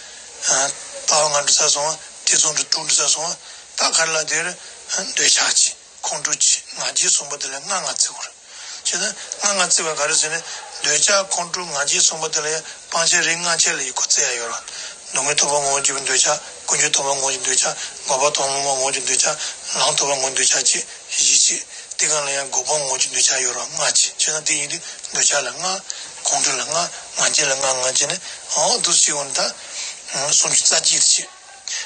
ཨ། ལྟ་བ་ལྔ་འགྲོ་ཚར་སོང་བ། ཐེ་ཚོམ་འགྲོ་དྲུག་འགྲོ་ཚར་སོང་བ། ད་ག་རེ་ལ་དེ་ཡོད་རེད། ཨ། འདོད་ཆགས་བྱས། ཁོང་ཁྲོ་བྱས། ང་རྒྱལ་གསུམ་པོ་དེ་ལ་ལྔ་ལྔ་བརྩི་དགོས་རེད། བྱས་ན་ལྔ་ལྔ་བརྩི་བ་ག་རེ་ཟེར་ན། འདོད་ཆགས་ཁོང་ཁྲོ་ང་རྒྱལ་གསུམ་པོ་དེ་ལ་ཡང་སྤང་བྱ་རིགས་ལྔ་ཆ་ལ་ཡི་གོ་བརྩི་ཡ་ཡོད་རེད། སྡུག་བསྔལ་ཐོབ་པ་ངོ་བོར་གྱུར་པའི་འདོད་ཆགས། ཀུན་འབྱུང་ཐོབ་པ་ངོ་བོར་གྱུར་འདོད་ཆགས། འགོག་པ་ཐོབ་པ་ངོ་བོར་གྱུར་འདོད་ཆགས། ལམ་ཐོབ་པ་ངོ་བོར་འདོད་ཆགས་བྱས། བཞི་བྱས། དེ་གང་ལ་ཡང་འགོག་པ་ངོ་བོར་གྱུར་འདོད་ཆགས་ཡོད་རེད། ལྔ་བྱས། བྱས་ན་དེ་ཡིན་དུས་འདོད་ཆགས་ལ་ལྔ། ཁོང་ཁྲོ་ལ་ལྔ། ང་རྒྱལ་ལ་ལྔ་ལྔ་བྱས་ནས། འོ་འདུག་སེ་བྱས་ཡོང་ན་ད་སུམ་ཅུ་རྩ་གཅིག་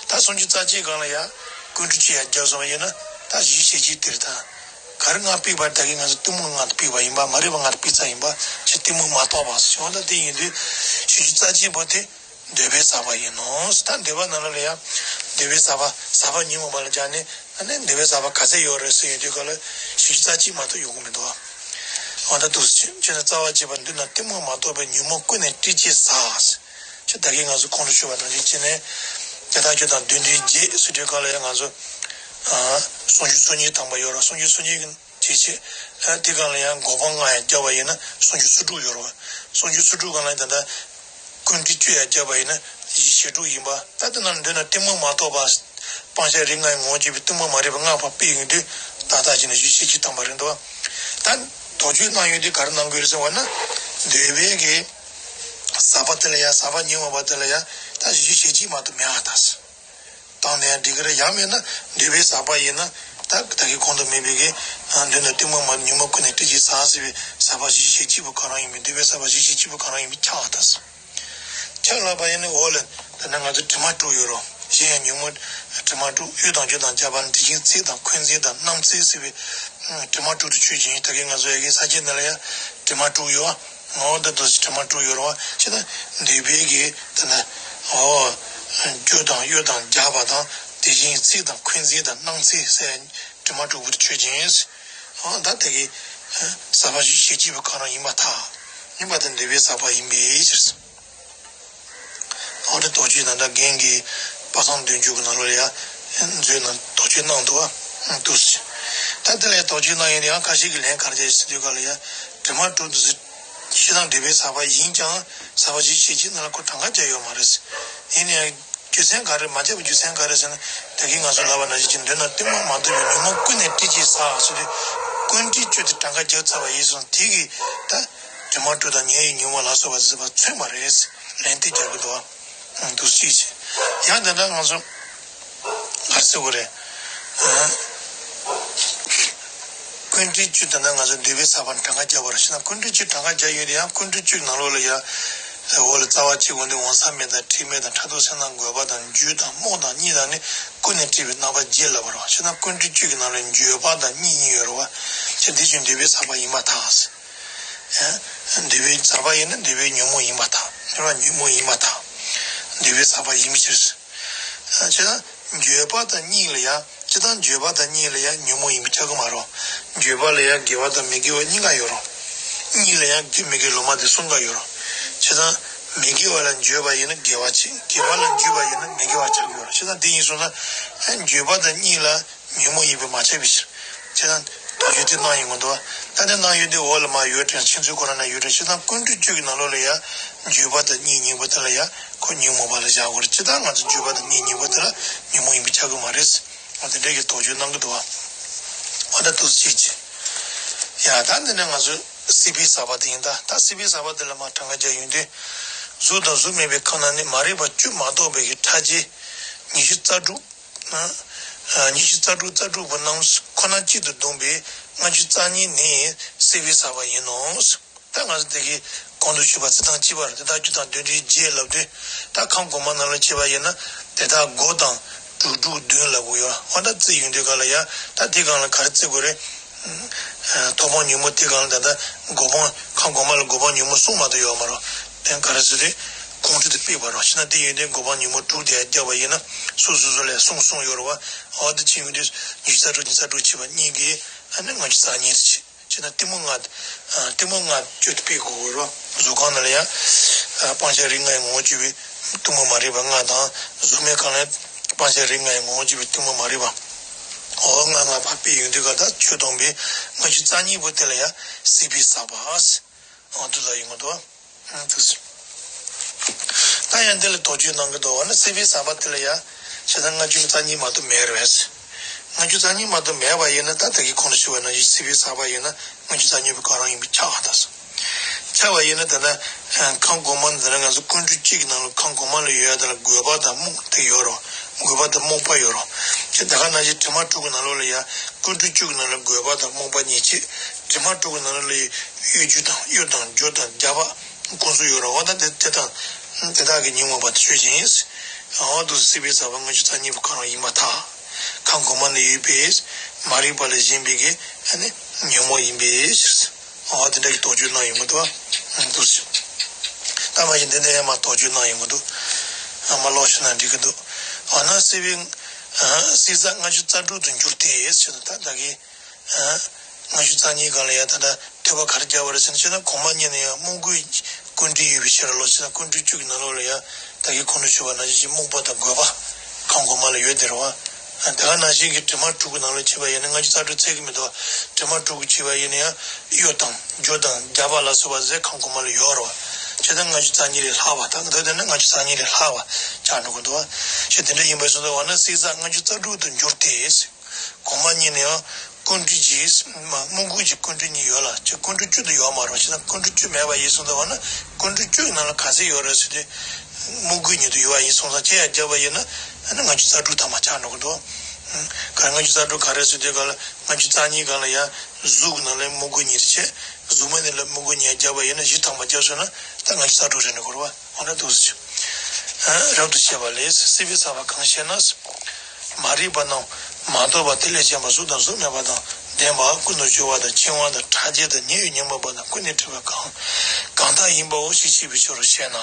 བྱས། ད་སུམ་ཅུ་རྩ་གཅིག་སྒང་ལ་ཡང་ཀུན་འདུས་བཅུ་ཡང་རྒྱབ་སོང་བ་ཡིན་ན། ད་བཞི་བྱས་རྗེས་དེར་ད་ག་རེ་ལྔ་ཕུད་པ། ད་གིན་ང་ཚོ་གཏི་མུག་ལྔ་དེ་ཕུད་པ་ཡིན་པ། མ་རིག་པ་ལྔ་དེ་ཕུད་ཚར་ཡིན་པ། ཅི་གཏི་མུག་མ་གཏོགས་པ་ཟེར་བ། ད་དེ་ཡིན་དུས་བཞི་བཅུ་རྩ་གཅིག་པོ་དེ་འདོད་པའི་ཟག་པ་ཡིན་ནོ། ད་འདོད་པ་ནང་ལ་ཡང་འདོད་པའི་ཟག་པ། ཟག་པ་ཉོན་མོངས་པ་ལ་སྦྱར་ནས། ཨ་ནི་འདོད་པའི་ཟག་པ་ག་ཚད་ཡོད་རེད་ཟེར་ཡོང་དུས་ག་ལ་བཞི་བཅུ་རྩ་གཅིག་མ་གཏོགས་ཡོང་གི་མི་འདུག་ཨ། འོ་ད་འདུག་སེ་བྱས་ན། རྩ་བ་བཅད་པ་འདི་ན། གཏི་མུག་མ་གཏོགས་པའི་ཉོན་མོངས་ཀུན་ནས་བཀྲེས་སྐྱེས་ཟག་ཅེས་ད་གིན་ང་ཚོ་གོང་དུ་ཞུས་པ་ནང་བཞིན་བྱས་ནས། དེ་དག་རྒྱུ་དང་དོན་དུ་བྱེད་ཟེར་དུས་སྒང་ལ་ཡང་ང་ཚོ། ཨ། སུམ་ཅུ་སོ་གཉིས་ཐམ་པ་ཡོད་རེད། སུམ་ཅུ་སོ་གཉིས་ཀྱི་བྱེད་བྱེད། ཨ། དེ་སྒང་ལ་ཡང་འགོག་པ་ལྔ་ཡང་བརྒྱབ་པ་ཡིན་ན་སུམ་ཅུ་སོ་དྲུག་ཡོད་རེད་བ། སུམ་ཅུ་སོ་དྲུག་སྒང་ལ་ད་ལྟ་ཀུན་འདུས་བཅུ་ཡང་བརྒྱབ་པ་ཡིན་ན་བཞི་བྱས་དྲུག་ཡིན་པ། ད་དེ་ནང་འདོད་ན་གཏི་མུག་མ་གཏོགས་པ། སྤང་བྱ་རིགས་ལྔའི་ངོ་བོར་གྱུར་པའི་གཏི་མུག་མ་རིག་པ་ལྔ་པ་ཕུད་ཡོང་དུས་ཏག་ཏག་བྱས་ནས་བཞི་བྱས་གཅིག་ཐམ་པ་རེད་འདུག་བ། ད་དོགས་གཅོད་གནང་ཡོང་དུས་ག་རེ་གནང་དགོས་རེད་ཟེར་བ་ན། འདོད་པའི་གི་ཟག་པ་དེ་ལ་ཡང་། ཟག་པ་ཉོན་མོངས་པ་དེ་ལ་ཡང་ད་བཞི་བྱས་གཅིག་མ་གཏོགས་མེད་པ་ད་ཟེར། བཏང་ནས་ཡང་འགྲིག་གི་རེད། ཡང་མིན་ན་འདོད་པའི་ཟག་པ་ཡིན་ན། ད་ད་གིན་གོང་དུ་སྨོས་པའི་གི། ཨ། འདོད་ན་གཏི་མུག་མ། ཉོན་མོངས་ཀུན་ནས་བཀྲེས་སྐྱེས་ཟག་ཟེར་བའི་ཟག་པ་བཞི་བྱས་གཅིག་པོ་གང་རང་ཡིན་པས། འདོད་པའི་ཟག་པ་བཞི་བྱས་གཅིག་པོ་གང་རང་ཡིན་པས་ཁྱབ་པ་ད་ཟེར། ཁྱབ་ལབ་པ་ཡིན་ན། འོ་ལ་ད་ནི་ང་ཚོ་དྲི་མ་དྲུག་ཡོད་རེད། གཞན་ཡང་ཉོན་མོངས་དྲི་མ་དྲུག། གཡོ་དང་བརྒྱུ་དང་སྦྱར་བ་ནི། དེ་བཞིན་ཚིག་དང་འཁོན་འཛིན་དང་རྣམ་འཚེ་ཟེར་བའི་དྲི་མ་དྲུག་ཏུ་ཆོས་ཅན། ད་གིན་ང་ཚོ་ཡ་གི་ས་སྐྱ་ནང་ལ་ཡང་དྲི་མ་དྲུག་ཡོད་བ། ངོ་བོ་འདི་ལྟ་བུའི་དྲི་མ་དྲུག་ཡོད་རེད་བ། བྱས་ན་འདོད་པའི་གི་དེ་ན། འོ། རྒྱུ་དང་གཡོ་དང་སྦྱར་བ་དང་། དེ་བཞིན་ཚིག་དང་འཁོན་འཛིན་དང་རྣམ་འཚེ་ཟེར་དྲི་མ་དྲུག་པོ་དེ་ཆོས་ཅན། འོ་ད་དེ་གི་ཟག་པ་བཞི་བྱས་གཅིག་པོ་གང་རང་ཡིན་པར་ཐལ། ཡིན་པར་ཐལ། འདོད་པའི་ཟག་པ་ཡིན་པའི་ཕྱིར། འོ་དེ་དོགས་གཅོད་ད་ལྟ་རྒན་གྱིས་དཔག་བསམ་དོན་བརྒྱུད་ཀྱི་ནང་ལོགས་ལ་ཡ་མཛོད་ནང་དོགས་གཅོད་གནང་འདུག་བ། འདུག་སེ། ད་དེ་ལ་ཡ་དོགས་གཅོད་གནང་ཡོང་དུས་ཡང་ཁ་ཤས་ཀྱིས་ལན་ག་རེ་བརྒྱབ་ཟེར་དུས་སྒང་ལ་ཡ། དྲི་མ་དྲུག་འདི་ཚོ་ཞེ་སྡང་འདོད་པའི་ཟག་པ་ཡིན་ཀྱང་། ཟག་པ་བཞི་བྱས་གཅིག་ནང་ལ་ཁོ་གྲངས་ཀ་བརྒྱབ་ཡོད་མ་རེད། ཡིན་ན་ཡང་རྒྱུ་མཚན་ག་རེ་མ་བརྒྱབ་པའི་རྒྱུ་མཚན་ག་རེ་ཟེར་ན། ད་གིན་ང་ཚོ་ལབ་པ་ནང་བཞིན་གྱི། འདོད་ན་གཏི་མུག་མ་གཏོགས་པའི་ཉོན་མོངས་ཀུན་ནས་བཀྲེས་སྐྱེས་ཟག་ཟེར་དུས། ཀུན་འདུས་བཅུ་དེ་གྲངས་ཀ་བརྒྱབ་ཚར་བ་ཡིན་སོང་། དེ་གིས་ད་དྲི་མ་དྲུག་དང་ཉེ་བའི་ཉོན་མོངས་ལ་སོགས་པ་ཟེར་བ་མཚོན་པ་རེད། ལན་དེ་རྒྱག་གི་འདུག་བ། འདུག་སེ་བྱས། ཡང་དེ་འདྲ་ང་ཚོ་ག་རེ་ཟེར་དགོས་རེད། ཀུན་འདུས་བཅུ་དེ་འདྲ་ང་ཚོ་འདོད་པའི་ཟག་པ་གྲངས་ཀ་བརྒྱབ་པ་རེད། བྱས་ན་ཀུན་འདུས་བཅུ་གྲངས་ཀ་བརྒྱབ་ཡོད་དེ། ཡང་ཀུན་འདུས་བཅུ་ནང་ལོགས་ལ་ཡ། འོ་ལ་རྩ་བ་གཅིག་འོང་དུས་འོང་ས་མེད་དང་། འཁྲིས་མེད་དང་། ཕྲག་དོག་སེམས་དང་། འགོད་པ་དང་། འཇུ་དང་། རྨོངས་དང་། གཉིད་དང་ནི་ཀུན་ནས་བཀྲེས་པའི་རྣམ་པ་བརྒྱད་ལབ་པ་རེད་བ། བྱས་ན་ཀུན་འདུས་བཅུ་གི་ནང་ལ་འགྱོད་པ་དང་གཉིད་གཉིས་ཡོད་རེད་བ། བྱས་ན་དེ་བཞིན་འདོད་པའི་ཟག་པ་ཡིན་པར་ཐལ། འདོད་པའི་ཟག་པ་ཡིན་ན་འདོད་པའི་ཉོན་མོངས་ཡིན་པར་ཐལ། འདོད་པ་ཉོན་མོངས་ཡིན་པར་ཐལ། འདོད་པའི་ཟག་པ་ཡིན་པའི་ཕྱིར། བྱས་ན་འགྱོད་པ་དང་གཉིད་ལ་ཡང་། སྤྱིར་བཏང་འགྱོད་པ་དང་གཉིད་ལ་ཡང་ཉོན་མོངས་ཡིན་པས་ཁྱབ་ཀྱི་མ་རེད། འགྱོད་པ་ལ་ཡང་དགེ་བ་དང་མི་དགེ་བ་གཉིས་ཀ་ཡོད་རེད། གཉིད་ལ་ཡང་དགེ་མི་དགེ་ལོག་སྨྲ་དེ་གསུམ་ཀ་ཡོད་རེད། བྱས་ཙང་མི་དགེ་བ་ལ་འགྱོད་པ་ཡིན་ན་དགེ་བ་བྱེད། དགེ་བ་ལ་འགྱོད་པ་ཡིན་ན་མི་དགེ་བ་ཆགས་ཀྱི་ཡོད་རེད། བྱས་ཙང་དེ་ཡིན་སོང་ན། འགྱོད་པ་དང་གཉིད་ལ་ཉོན་མོངས་ཡིན་པས་མ་ཁྱབ་པའི་ཕྱིར། བྱས་ཙང་དོགས་གཅོད་དེ་གནང་ཡོང་གི་འདུག་ད་དེ་གནང་ཡོང་དུས་འོག་ལ་མར་ཡོད་དྲན། ཁྱེད་ཚོའི་ཁོ་རང་ན་ཡོད་དྲན། བྱས་ཙང་ཀུན་འདུས་བཅུ་གི་ནང་ལོགས་ལ་ཡང་འགྱོད་པ་དང་གཉིད་གཉིས་པོ་དེ་ལ་ཡང་ཁོ་ཉོན་མོངས་པ་ལ་བཞག་དགོས་རེད། སྤྱིར་བཏང་ང་ཚོ་འགྱོད་པ་དང་གཉིད་གཉིས་པོ་དེ་ལ་ཉོན་མོངས་ཡིན་པས་ཁྱབ་ཀྱི་མ་རེད། འོ་དེ་འདྲ་གི་དོགས་གཅོད་གནང་གི་འདུག་འོ་ད་འདུག་སེ་བྱས། ཡ་ད་འདི་ནས་ང་ཚོ་སྲིད་པའི་ཟག་པ་དེ་ཡིན། ད་ད་སྲིད་པའི་ཟག་པ་དེ་ལ་མར་གྲངས་ཀ་བརྒྱབ་ཡོང་དུས། གཟུགས་དང་གཟུགས་མེད་པའི་ཁམས་རྣམས་ནི། མ་རིག་པ་བཅུ་མ་གཏོགས་པའི་གི་ཕྲ་རྒྱས་ཉི་ཤུ་རྩ་དྲུག་ཨ། ཉི་ཤུ་རྩ་དྲུག་རྩ་དྲུག་པོ་རྣམས་ཁོ་ན་གཅིག་ཏུ་བསྡོམས་པས་ལྔ་བཅུ་རྩ་གཉིས་ནི་སྲིད་པའི་ཟག་པ་ཡིན་ནོ། ད་ང་ཚོ་དེ་གའི་གོང་དུ་ཞུས་པ་རྩི་སྟངས་གཅིག་པ་རེད། དེ་དག་རྒྱུ་དང་དོན་དུ་བྱེད་ལབ་དུས། ད་ཁམས་གོང་མ་ནང་ལ་བྱས་པ་ཡིན་ན་དེ་དག་དགུ་དང་དྲུག་དྲུག་བདུན་ལབ་དགོས་ཡོད། འོ་ད་རྩི་ཡོང་དུས་ག་ལ་ཡ། ད་དེ་སྒང་ལ་ག་རེ་རྩི་དགོས་རེད། ཐོབ་དཔང་ཉོན་མོངས། དེ་སྒང་ལ་ད་ལྟ་སྒོམ་སྤང་། ཁམས་གོང་མ་ལ་སྒོམ་སྤང་ཉོན་མོངས་གསུམ་མ་གཏོགས་ཡོད་མ་རེད། དེ་ག་རེ་ཟེར་དུས། ཁོང་ཁྲོ་དེ་སྤེལ་བ་རེད་བ། བྱས་ན་དེ་ཡོན་ཏན་གོ་འཕང་ཉོན་མོངས་དྲུག་དེ་ཡར་བརྒྱབ་པ་ཡིན་ན་སོ་སོ་སོ་ལ་གསུམ་གསུམ་ཡོད་རེད་བ། འོ་དེ་ཕྱིན་ཡོང་དུས་ཉི་ཤུ་རྩ་དྲུག་ཉི་ཤུ་རྩ་དྲུག་བྱས་པ་གཉིས་ཀྱིས་ཨ་ནི་ལྔ་བཅུ་རྩ་གཉིས་རེད། བྱས་ན་གཏི་མུག་ལྔ། ཨ། གཏི་མུག་ལྔ་བཅོས་ཏེ་སྤེལ་དགོས་རེད་བ། གཟུགས་ཁམས་ནང་ལ་ཡང་། ཨ། སྤང་བྱ་རིགས་ལྔའི་ངོ་བོར་གྱུར་པའི་གཏི་མུག་མ་རིག་པ་ལྔ་དང་། གཟུགས་མེད་ཁམས་ལ་སྤང་བྱ་རིགས་ལྔའི་ངོ་བོར་གྱུར་པའི་གཏི་མུག་མ་རིག་པ། འོ་ལྔ་ལྔ་ཕར་སྤེལ་ཡོང་དུས་ག་ད་ཆོས་སྟོན་པའི་ལྔ་བཅུ་རྩ་གཉིས་པོ་དེ་ལ་ཡང་སྲིད་པའི་ཟག་པ། འོ་དེ་ལ་ཡོང་གི་འདུག་བ། ཨ། དེ་ད་ཡང་འདི་ལ་དོགས་གཅོད་གནང་གི་འདུག་བ་ན། སྲིད་པའི་ཟག་པ་དེ་ལ་ཡང་བྱས་ན་ལྔ་བཅུ་རྩ་གཉིས་མ་གཏོགས་མེད་རེད་བས། ལྔ་བཅུ་རྩ་གཉིས་མ་གཏོགས་མེད་པ་ཡིན་ན། ད་ད་གིན་གོང་དུ་ཞུས་པ་ནང་བཞིན་སྲིད་པའི་ཟག་པ་ཡིན་ན་ལྔ་བཅུ་རྩ་གཉིས་པོ་གང་རུང་ཡིན་པས་ཁྱབ་པ་དང་། ཁྱབ་པ་ཡིན་ན་ད་ལྟ་ཁམས་གོང་མ་འདི་ལ་ང་ཚོ་ཀུན་འདུས་བཅུ་གི་ནང་ལ་ཁམས་གོང་མ་ལ་ཡོད་ཡ་དེ་ལ་རྒོད་པ་དང་རྨུགས་དེ་ཡོད་རེད། རྒོད་པ་དང་རྨུགས་པ་ཡོད་རེད། ཁྱེད་ད་ག་ནང་བཞིན་དྲི་མ་དྲུག་གི་ནང་ལོགས་ལ་ཡ་ཀུན་འདུས་བཅུ་གི་ནང་ལ་རྒོད་པ་དང་རྨུགས་པ་གཉིས་བྱས། དྲི་མ་དྲུག་གི་ནང་ལོགས་ལ་ཡ་གཡོ་སྒྱུ་དང་གཡོ་དང་སྒྱུ་དང་རྒྱ་བ། ཁོང་ཚོ་ཡོད་རེད། འོ་ད་དེ་དེ་དང་དེ་དག་གི་ཉོན་མོངས་པ་དེ་ཆོས་ཅན། འོ་དེ་སྲིད་པའི་ཟག་པ་ལྔ་བཅུ་རྩ་གཉིས་པོ་གང་རུང་ཡིན་པར་ཐལ། ཁམས་གོང་མ་ལ་ཡོད་པའི་མ་རིག་པ་ལ་ཞེན་པའི་གི་ཨ་ནི་ཉོན་མོངས་ཡིན་པའི་ཕྱིར། འོ་དེ་འདྲ་གི་དོགས་གཅོད་གནང་ཡོང་གི་འདུག་བ། འདུག་ཟེར། ད་མ་གཞི་འདི་འདྲ་ཡང་མ་དོགས་གཅོད་གནང་ཡོང་གི་འདུག་ཨ་མ་ལོག་ཤོད་ན་འགྲིག་གི་འདུག་འོ་ན་སྲིད་པའི་ཨ་སྲིད་ཟག་ལྔ་བཅུ་རྩ་དྲུག་ཏུ་འགྱུར་ཏེ་ཟེར་ན། ད་ད་གི་ཨ་ལྔ་བཅུ་རྩ་གཉིས་སྒང་ལ་ཡང་ད་ལྟ་ཐོས་པ་ག་རེ་བརྒྱབ་པ་རེད་ཟེར་ན། བྱས་ན་གོང་མ་གཉིས་ནི་ཡང་རྨོངས་རྒོད་ཀུན་འདུས་ཡོད་པའི་ཕྱིར་རོ་ཟེར་ན། ཀུན་འདུས་བཅུ་གི་ནང་ལོགས་ལ་ཡང་ད་གིན་གོང་དུ་ཞུས་པ་ནང་བཞིན་གྱི་རྨུགས་པ་དང་རྒོད་པ་ཁམས་གོང་མ་ལ་ཡོད་དེ་རེད་བ། དེ་ག་ནང་བཞིན་གྱི་དྲི་མ་དྲུག་གི་ནང་ལོགས་བྱས་པ་ཡིན་ན། ལྔ་བཅུ་རྩ་དྲུག་ཚད་ཀྱི་མི་འདུག་བ། དྲི་མ་དྲུག་གི་བྱས་པ་ཡིན་ན་ཡང་གཡོ་དང་སྒྱུ་དང་རྒྱ་བ་ལ་སོགས་པ་ཟེར་ཁམས་གོང་མ་ལ་ཡོད་རེད་བ། བྱས་ན་ལྔ་བཅུ་རྩ་གཉིས་ལས་ལྷག་པ་དང་། འདོད་དེ་ན་ལྔ་བཅུ་རྩ་གཉིས་ལས་ལྷག་པ་ཆགས་འགྲོ་གི་འདུག་བ། ཞེས་དེ་འདྲ་ཡིན་པའི་སོང་ཙང་འོ་ན་སྲིད་ཟག་ལྔ་བཅུ་རྩ་དྲུག་ཏུ་འགྱུར་ཏེ། གོང་མ་གཉིས་ནི་ཡང་ཀུན་འདུས་ཀྱི་མ་རྨོངས་རྒོད་ཀྱི་ཀུན་འདུས་གཉིས་ཡོད་ལ། ཅིག་ཀུན་འདུས་བཅུ་དེ་ཡོད་མ་རེད་བ། བྱས་ན་ཀུན་འདུས་བཅུ་མེད་པ་ཡིན་སོང་ཙང་འོ་ན་ཀུན་འདུས་བཅུ་ཡི་ནང་ལ་ག་ཚད་ཡོད་རེད་ཟེར་དུས། རྨོངས་རྒོད་ཉིད་དུ་ཡོད་པ་ཡིན་སོང་ཙང་། དེ་ཡང་བརྒྱབ་པ་ཡིན་ན་ཨ་ནི་ལྔ་བཅུ་རྩ་དྲུག་ཐ་མ་ཆགས་འགྲོ་གི་འདུག་ག་རེ་ལྔ་བཅུ་རྩ་དྲུག་ག་རེ་ཟེར་དུས་སྒང་ལ་ལྔ་བཅུ་རྩ་གཉིས་སྒང་ལ་ཡང་གཟུགས་ནང་ལ་རྨོངས་རྒོད་གཉིས་རེད་བྱས། གཟུགས་མེད་ནང་ལ་རྨོངས་རྒོད་གཉིས་བརྒྱབ་པ་ཡིན་ན་བཞི་ཐ་མ་བརྒྱབ་སོང་ན་ད་ལྔ་བཅུ་རྩ་དྲུག་རེད་འགྲོ་གི་རེད་བ། འོ་ན་འདུག་ཟེར། ཨ། རབ་ཏུ་བཤད་པ་ལས། སྲིད་པའི་ཟག་པ་གང་ཞེ་ན། མ་རིག་པ་རྣམས་མ་དག་པ་དེ་ལས་གཞན་པ་གཟུགས་དང་གཟུགས་མེད་པ་དང་ལྡན་པ། ཀུན་ཏུ་སྦྱོར་བ་དང་འཆིང་བ་དང་ཕྲ་རྒྱས་དང་ཉེ་བའི་ཉོན་མོངས་པ་རྣམས་ཀུན་ནས་བྲི་བ་གང་གང་དག་ཡིན་པའོ་ཞེས་བཤད་པའི་ཕྱིར་རོ་ཞེ་ན།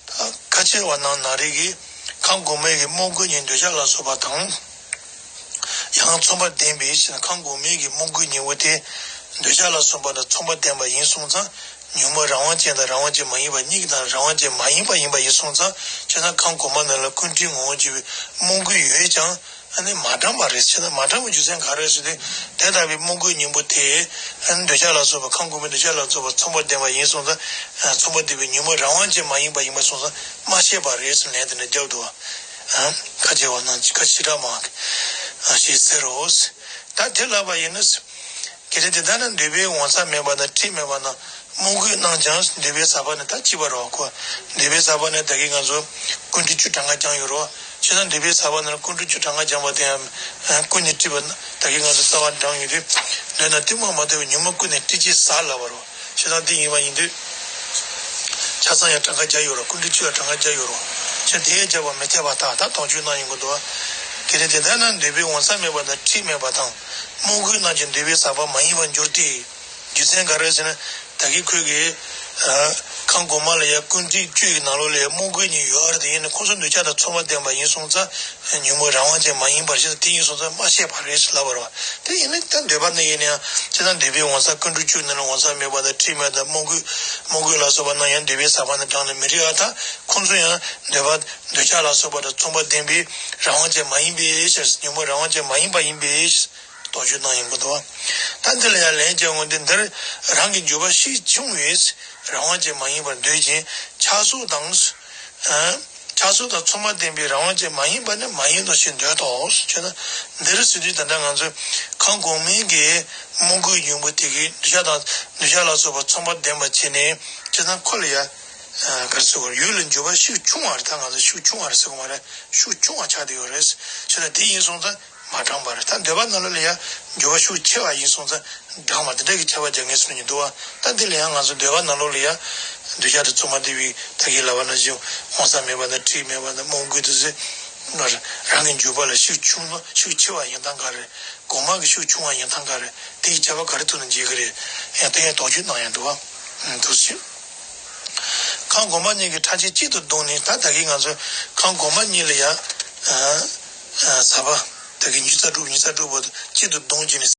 ད་ཁ་ཕྱེ་བ་རྣམས་ན་རེ་གིས་ཁམས་གོང་མའི་གི་རྨོངས་རྒོད་གཉིས་འདོད་ཆགས་ལ་སོགས་པ་དང་། ཡང་ཚངས་པ་ལྡན་པའི་ཕྱིར་ན། ཁམས་གོང་མའི་གི་རྨོངས་རྒོད་གཉིས་པོ་དེ་འདོད་ཆགས་ལ་སོགས་པ་དང་ཚངས་པ་ལྡན་པ་ཡིན་སོང་ཙང་། ཉོན་མོངས་རང་དབང་ཅན་དང་རང་དབང་ཅན་མ་ཡིན་པ་གཉིས་ཀྱི་ནང་རང་དབང་ཅན་མ་ཡིན་པ་ཡིན་པ་ཡིན་སོང་ཙང་། བྱས་ན་ཁམས་གོང་མ་ནང་ལ་ཀུན་འདུས་ངོ་བོར་གྱུར་པའི་རྨོངས་རྒོད་ཡོད་ཀྱང་ཨ་ནི་མ་དྲངས་པ་རེད། བྱས་ན་མ་དྲངས་པའི་རྒྱུ་མཚན་ག་རེ་ཟེར་དུས། དེ་ལྟ་བུའི་རྨོངས་རྒོད་གཉིས་པོ་དེ་ཨ་ནི་འདོད་ཆགས་ལ་སོགས་པ། ཁམས་གོང་མའི་འདོད་ཆགས་ལ་སོགས་པ་ཚངས་པ་ལྡན་པ་ཡིན་སོང་ཙང་། ཚངས་པ་ལྡན་པའི་ཉོན་མོངས་རང་དབང་ཅན་མ་ཡིན་པ་ཡིན་པ་སོང་ཙང་མ་བཤད་པ་རེད་ཟེར་ལན་དེ་འདྲ་བརྒྱབ་འདུག་བ། ཁ་ཕྱེ་བ་རྣམས་ཀྱིས་ཁ་ཕྱེ་བྲག་མང་ཞེས་ཟེར་རོ། ད་དེ་ལབ་པ་ཡིན་ན། གལ་ཏེ་དེ་ལྟར་ན་འདོད་པའི་འོད་གསལ་མེད་པ་དང་འཁྲུལ་མེད་པ་རྣམས་རྨོངས་རྒོད་རྣམས་ཀྱང་འདོད་པའི་ཟག་པ་ནི་ད་གཅིག་པ་རེད་བ། ཁོ་འདོད་པའི་ཟག་པ་ནི་ད་གིན་ང་ཚོ་ཀུན་འདུས་བཅུ་གྲངས་ཀ་བརྒྱབ་ཡོད་རེད་བ། བྱས་ན་འདོད་པའི་ཟག་པ་ནི་ཀུན་འདུས་བཅུ་གྲངས་ཀ་བརྒྱབ་པ་དེ་ཡང་ཀུན་ནས་བྲི་བ་ན། ད་གིན་ང་ཚོ་རྩ་བ་བགྲངས་ཡོད་དུས། འདོད་ན་གཏི་མུག་མ་དག་པའི་ཉོན་མོངས་ཀུན་ནས་བྲི་ཅེས་ཟག་ལབ་པ་རེད་བ། བྱས་ཙང་འདི་ཡིན་པ་ཡིན་དུས། ཆ་ཚང་ཡང་གྲངས་ཀ་བརྒྱབ་ཡོད་རེད། ཀུན་འདུས་བཅུ་ལ་གྲངས་ཀ་བརྒྱབ་ཡོད་རེད། བྱས་དེ་ཡང་བརྒྱབ་པ་མི་འཐད་པར་ཐལ། ད་དོགས་གཅོད་གནང་ཡོང་གི་འདུག་བ། གལ་ཏེ་དེ་ལྟར་ན་འདོད་པའི་འོད་གསལ་མེད་པ་དང་འཁྲུལ་མེད་པ་དང་། རྨོངས་རྒོད་རྣམས་ཀྱང་འདོད་པའི་ཟག་པ་མ་ཡིན་པར་འགྱུར་ཏེ། རྒྱུ་མཚན་ག་རེ་ཟེར་ན། ད་གིན་ཁོས་ཀྱིས། ཨ། ཁམས་གོང་མ་ལ་ཡང་ཀུན་འདུས་བཅུ་ཡི་ནང་ལོགས་ལ་ཡང་རྨོངས་རྒོད་གཉིས་ཡོད་རེད་དེ། ཡིན་ནའི་ཁོ་ཚོ་འདོད་ཆགས་དང་ཚོགས་པ་ལྡན་པ་ཡིན་སོང་ཙང་། ཉོན་མོངས་རང་དབང་ཅན་མ་ཡིན་པར་བཤད། དེ་ཡིན་སོང་ཙང་མ་བཤད་པ་རེད་ཟེར་ལབ་པ་རེད་བ། དེ་ཡིན་ན་ད་འདོད་པ་ནི་ཡིན་ན་ཡང་། བྱས་ཙང་འདོད་པའི་འོད་གསལ་ཀུན་འདུས་བཅུ་ནང་ལ་འོད་གསལ་མེད་པ་དང་འཁྲུལ་མེད་དང་རྨོངས་རྒོད། རྨོངས་རྒོད་ལ་སོགས་པ་རྣམས་ཡང་འདོད་པའི་ཟག་པ་ནི་བགྲངས་ནས་མི་རིགས་པར་ཐལ། ཁོང་ཚོ་ཡང་འདོད་པ། འདོད་ཆགས་ལ་སོགས་པ་དང་ཚོགས་པ་ལྡན་པའི་རང་དབང་ཅན་མ་ཡིན་པའི་ཕྱིར། ཉོན་མོངས་རང་དབང་ཅན་མ་ཡིན་པ་ཡིན་པའི་ཕྱིར། དོགས་གཅོད་གནང་ཡོང་གི་འདུག་བ། ད་འདི་ལ་ཡང་ལན་རྒྱག་དགོས་འདི། འདིར་རང་གི་འགྱུར་བ་ཤུགས་ཆུང་བས་རང་དབང་ཅན་མ་ཡིན་པར་འདོད་ཅིང་། ཆགས་སོགས་དང་། ཨ། ཆགས་སོགས་དང་ཚོགས་པ་ལྡན་པའི་རང་དབང་ཅན་མ་ཡིན་པ་ནི་མ་ཡིན་ནོ་ཞེས་འདོད་དོ། བྱས་ན་འདིར་ཟེར་དུས་ད་ལྟ་ང་ཚོས་ཁམས་གོང་མའི་གི་རྨོངས་རྒོད་གཉིས་པོ་དེ་གིས་འདོད་ཆགས་དང་འདོད་ཆགས་ལ་སོགས་པ་ཚོགས་པ་ལྡན་པ་བྱས་ནས། བྱས་ཙང་ཁོ་ལ་ཡང་། ཨ། ག་རེ་ཟེར་དགོས་རེད། ཡུལ་ལ་འགྱུར་བ་ཤུགས་ཆུང་བ་རེད། ད་ང་ཚོ་ཤུགས་ཆུང་བ་རེད་ཟེར་དགོས་མ་རེད། ཤུགས་ཆུང་བ་ཆགས་བསྡད་ཡོད་རེད། བྱས་ཙང་དེ་ཡིན་སོང་ཙང་མ་དྲངས་པ་རེད། ད་འདོད་པ་ནང་ལོགས་ལ་ཡང་འགྱུར་བ་ཤུགས་ཆེ་བ་ཡིན་སོང་ཙང་དྲངས་པ་དེ་འདྲ་གི་ཁྱབ་པ་རྒྱག་མཁན་སུ་ཡིན་འདུག་བ། ད་འདི་ལ་ཡང་ང་ཚོ་འདོད་པ་ནང་ལོགས་ལ་ཡང་འདོད་ཆགས་དང་ཚོགས་པ་ལྡན་པའི་ད་གིན་ལབ་པ་ནང་བཞིན་འོད་གསལ་མེད་པ་དང་འཁྲུལ་མེད་པ་དང་རྨོངས་རྒོད་དེ་ཚོས་རང་གི་འགྱུར་བ་ལ་ཤུགས་ཆུང་ཤུགས་ཆེ་བ་ཡིན་སྟངས་ག་རེ། གོང་མ་གི་ཤུགས་ཆུང་བ་ཡིན་སྟངས་ག་རེ། དེ་ཡི་ཁྱད་པར་ག་རེ་ཐུག་ན་འཇལ་གི་རེད། ཡང་དེ་ཡང་དོགས་གཅོད་གནང་ཡང་འདུག་བ། འདུག་ཟེར། ཁང་སྒོ་མ་གཉིས་ཀྱི་ཕྲ་ཕྱེད་གཅིག་ཏུ་བསྡོངས་ནས། ད་ད་གིན་ང་ཚོས་ཁང་སྒོ་མ་གཉིས་ལ་ཡང་ཨ་ཨ་ཟ་བ་ད་གིན་ཉི་ཤུ་རྩ་དྲུག་ཉི་ཤུ་རྩ་དྲུག་བར་དུ་གཅིག་ཏུ་བསྡོངས་བྱས་ནས་